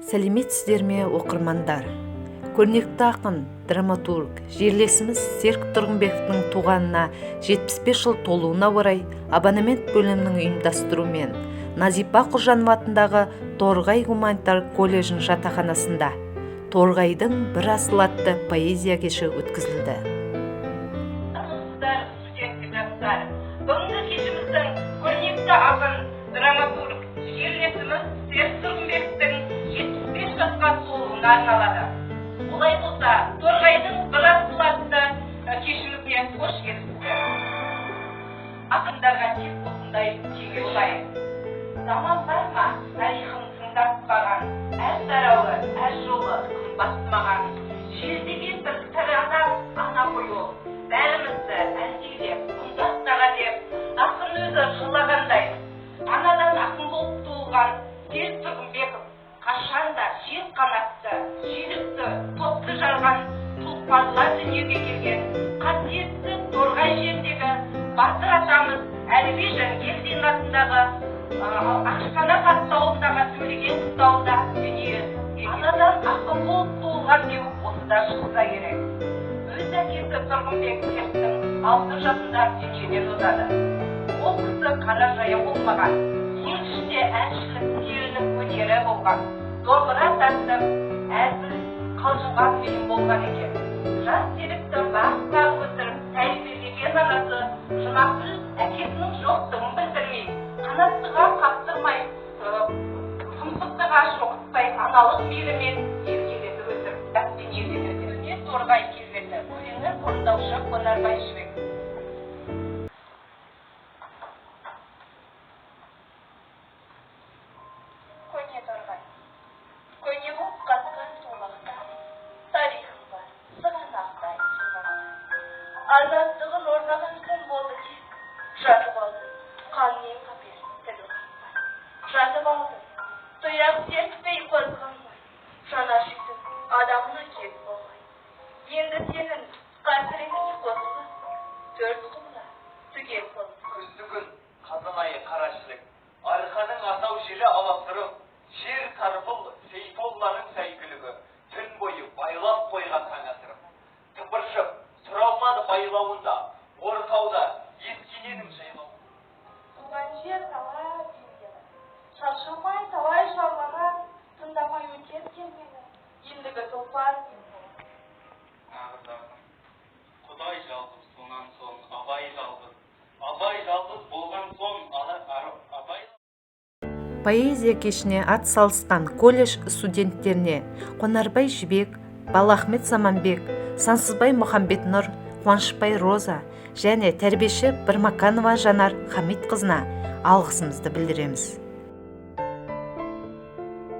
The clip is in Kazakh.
Сәлеметсіздер ме, оқырмандар? Көрнекті ақын, драматург, жерлесіміз Серік Тұрғынбековтің туғанына 75 жыл толуына орай абонемент бөлімінің ұйымдастыруымен Назипа Құлжанова атындағы Торғай гуманитар колледжінің жатақханасында Торғайдың бір асыл атты поэзия кеші өткізілді. Армысыздар, студенттік жастар! Бүгінгі кешіміздің көрнекті ақын, драматург, жерлесіміз Серік Тұрғынбековтің 75 жасқа толуына арналады. Олай болса, Торғайдың бір асыл атты кешімізге қош келіпсіздер. Ақындарға тек осындай теңеу лайық. Заман бар ма, тарихын тыңдатпаған, әр тарауы, әр жолы қымбат маған. Желдеген бір тарадан ана ғой ол, бәрімізді әлдилеп, құндақтаға деп, ақын өзі жырлағандай, анадан ақын болып туылған Серік Тұрғынбеков қашанда жер қанатты, жүйрікті, топты жарған тұлпарлар дүниеге келген қасиетті Торғай жеріндегі батыр атамыз Әліби Жангелдин атындағы Ақшқанат атты ауылындағы Төлеген қыстауында дүние. Анадан ақын болып туылған деу осыдан шықса керек. Өз әкесі Тұрғынбек Серіктің 6 жасында дүниеден озады. Ол кісі қара жаяу болмаған, ел ішінде әншілік, серілік өнері болған, домбыра тартып, әзіл қалжыңға тыйым болған екен. Жас Серікті бағып бағып өсіріп, тәрбиелеген анасы Жұмағүл әкесінің жоқтығын білдірмей, қанаттыға қақтырмай, тұмсықтыға шоқытпай, аналық мейірімен еркелетіп өсіріп, дүниеден өтеді. Торғай келбеті өлеңі, орындаушы Қонарбай Жібек. Көне Торғай, көне боп қатқан тулақта, тарихым бар, сығанақтай сумақта. Азаттығын орнаған кім болды тек, жатып алдым, қаннен қапер тіл қақпай. Жатып алдым, тұяқ сертпей қозғалмай, жан ашитын адамына кез болмай. Енді сенің қасіретіңе қосылып, төрт құбыла түгел қоныс. Күзді күн, қазан айы қара шілік, арқаның асау желі аласырып, жер тарпыл Сейфолланың сәйгүлігі, түн бойы байлап қойған таң асырып. Тыпыршып, тұра алмады байлауында, ортауда Ескененің жайлауы. Туған жер дала белгені, шаршамай талай шарлаған, тыңдамай өтер кермені, ендігі тұлпар мен болам. Нағыз ақын. Құдай жалғыз, сонан соң Абай жалғыз. Абай жалғыз болған соң Абай Поэзия кешіне ат салысқан колледж студенттеріне Қонарбай Жібек, Балахмет Заманбек, Сансызбай Мұхамбетнұр, Қуанышбай Роза және тәрбиеші Бірмаканова Жанар Хамитқызына алғысымызды білдіреміз.